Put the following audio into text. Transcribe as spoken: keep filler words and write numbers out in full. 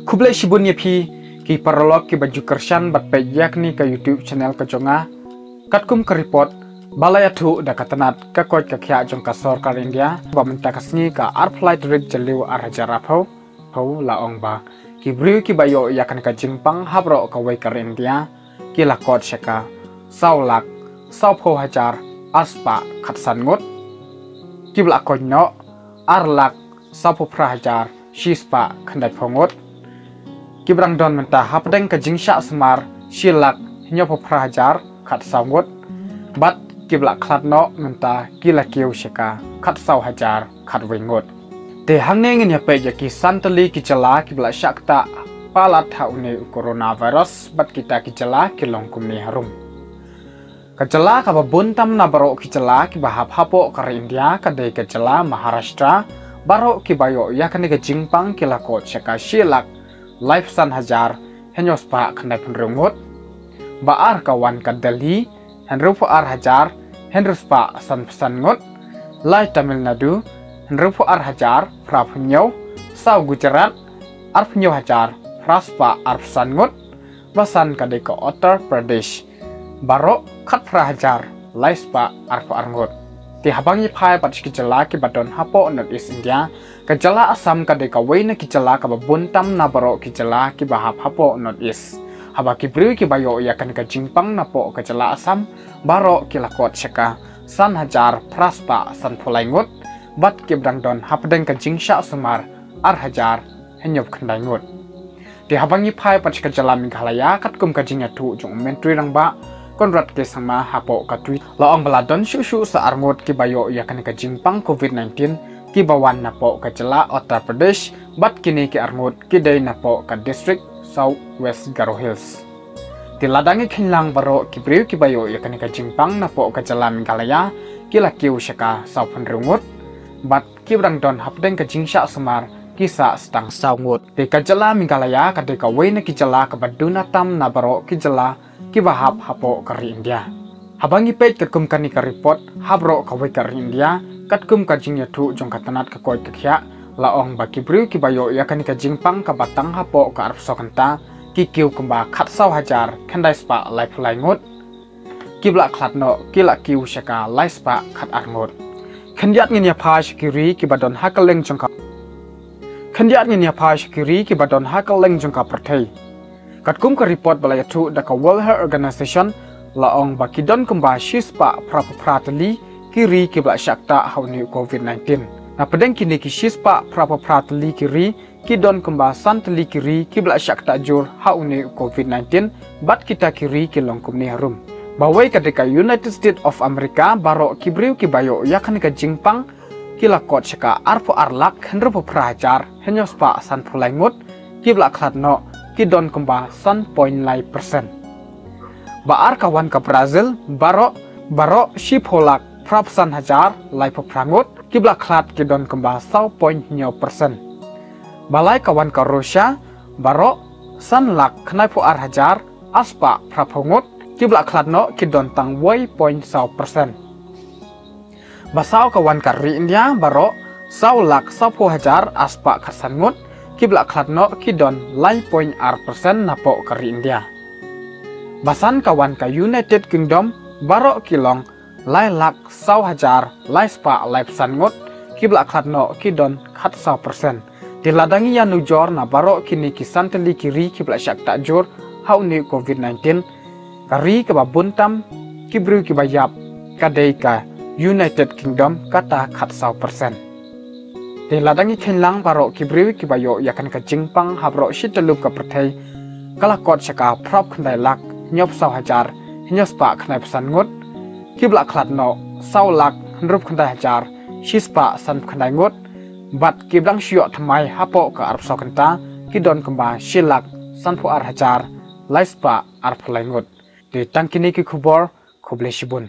Khublei shibun ïa phi ki paralok kiba ju kyrshan bad peit ïa kane ka YouTube channel ka jong nga. Katkum ka report ba la ïathuh da ka tnat ka koit ka khiah jong ka sorkar India, ba mynta ka sngi ka arphew lai tarik Jylliew ar hajar arphew, phew, la ong ba ki briew kiba ïoh ïa kane ka jingpang ha baroh kawei ka ri India ki la kot sha ka saw lak sawphew hajar arspah khatsan ngut. Kiba la koit noh ar lak sawphew phra hajar shispah khyndaiphew ngut. Kiba dang don mynta hapdeng ka jingshah sumar shi lak hynñiewphew phra hajar khatsaw ngut. Bad kiba la khlad noh mynta ki la kiew sha ka khatsaw hajar khatwei ngut. Te hangne ngin ïa peit ïa ki san tylli ki jylla kiba la shah ktah palat ha une u coronavirus bad kita ki jylla ki long kumne harum. Ka jylla kaba bun tam na baroh ki jylla kiba hap hapoh ka ri India ka dei ka jylla Maharashtra. Baroh kiba ïoh ïa kane ka jingpang ki la kot sha ka shi lak laiphew san hajar hynñiewspah khyndaiphew hynriew ngut. Ba ar ka wan ka Delhi, hynriewphew ar hajar hynriewspah sanphew san ngut. Lai Tamil Nadu, hynriewphew ar hajar phraphew hynñiew. Saw Gujarat, arphew hynñiew hajar phraspah arphew san ngut. Ba san ka dei ka Uttar Pradesh, baroh khatphra hajar laispah arphew ar ngut. Te haba ngi phai pat sha ki jylla kiba don hapoh North East India, ka jylla Assam ka dei kawei na ki jylla kaba bun tam na baroh ki jylla kiba hap hapoh North East. Haba ki briew kiba ïoh ïa kane ka jingpang napoh ka jylla Assam, baroh ki la kot sha ka san hajar phraspah sanphew lai ngut. Bad kiba dang don hapdeng ka jingshah sumar ar hajar hynñiewphew khyndai ngut. Te haba ngi phai pat sha ka jylla Meghalaya, katkum ka jingïathuh jong u Myntri Rangbah Conrad K Sangma hapoh ka Twitter, la ong ba la don shuh shuh sa ar ngut kiba ïoh ïa kane ka jingpang covid nineteen kiba wan napoh ka jylla Uttar Pradesh, bad kine ki ar ngut ki dei napoh ka district South West Garo Hills. Te lada ngi kheiñ lang, baroh ki briew kiba ïoh ïa kane ka jingpang napoh ka jylla Meghalaya ki la kiew sha ka sawphew hynriew ngut. Bad kiba dang don hapdeng ka jingshah sumar ki sah sa tang saw ngut. Te ka jylla Meghalaya ka dei kawei na ki jylla kaba duna tam na baroh ki jylla kiba hap hapoh ka ri India. Haba ngi peit katkum kane ka report ha baroh kawei ka ri India, katkum ka jingïathuh jong ka tnat ka koit ka khiah, la ong ba ki briew kiba ïoh ïa kane ka jingpang kaba tang hapoh ka arphew saw kynta ki kiew kumba khatsaw hajar khyndaispah laiphew lai ngut. Kiba la khlad noh ki la kiew sha ka laispah khatar ngut. Khyndiat ngin ïa phai sha ki ri kiba don ha kylleng jong ka Khyndiat ngin ïa phai sha ki ri kiba don ha kylleng jong ka pyrthei. Katkum ka report ba la ïathuh da ka World Health Organization, la ong ba ki don kumba shispah phraphew phra tylli ki ri kiba la shah ktah ha une u covid nineteen. Napdeng kine ki shispah phraphew phra tylli ki ri, ki don kumba san tylli ki ri kiba la shah ktah jur ha une u covid nineteen, bad kita ki ri ki long kumne harum. Bawei ka dei ka United States of America, baroh ki briew kiba ïoh ïa kane ka jingpang ki la kot sha ka arphew ar lak hynriewphew phra hajar hynñiewspah sanphew lai ngut. Kiba la khlad noh ki don kumba san point lai percent. Ba ar ka wan ka Brazil, baroh, baroh shiphew lak phraphew san hajar laiphew phra ngut. Kiba la khlad ki don kumba saw point hynñiew percent. Ba lai ka wan ka Russia, baroh san lak khyndaiphew ar hajar arspah phraphew ngut. Kiba la khlad noh ki don tang wei point saw percent. Ba saw ka wan ka ri India, baroh saw lak sawphew hajar arspah khatsan ngut. Kiba la khlad noh ki don lai point ar percent napoh ka ri India. Ba san ka wan ka United Kingdom, baroh ki long lai lak saw hajar laispah laiphew san ngut. Kiba la khlad noh ki don khatsaw percent. Te lada ngi ïa nujor na baroh kine ki san tylli ki ri kiba la shah ktah jur ha une u covid nineteen, ka ri kaba bun tam ki briew kiba ïap ka dei ka United Kingdom, kata khatsaw percent. Te lada ngi kheiñ lang, baroh ki briew kiba ïoh ïa kane ka jingpang ha baroh shi tyllup ka pyrthei ka la kot sha ka phraphew khyndai lak hynñiewphew saw hajar hynñiewspah khyndaiphew san ngut. Kiba la khlad noh saw lak hynriewphew khyndai hajar shispah sanphew khyndai ngut. Bad kiba dang shu ïoh thymmai hapoh ka arphew saw kynta ki don kumba shi lak sanphew ar hajar laispah arphew lai ngut. Te tang kine ki khubor, khublei shibun.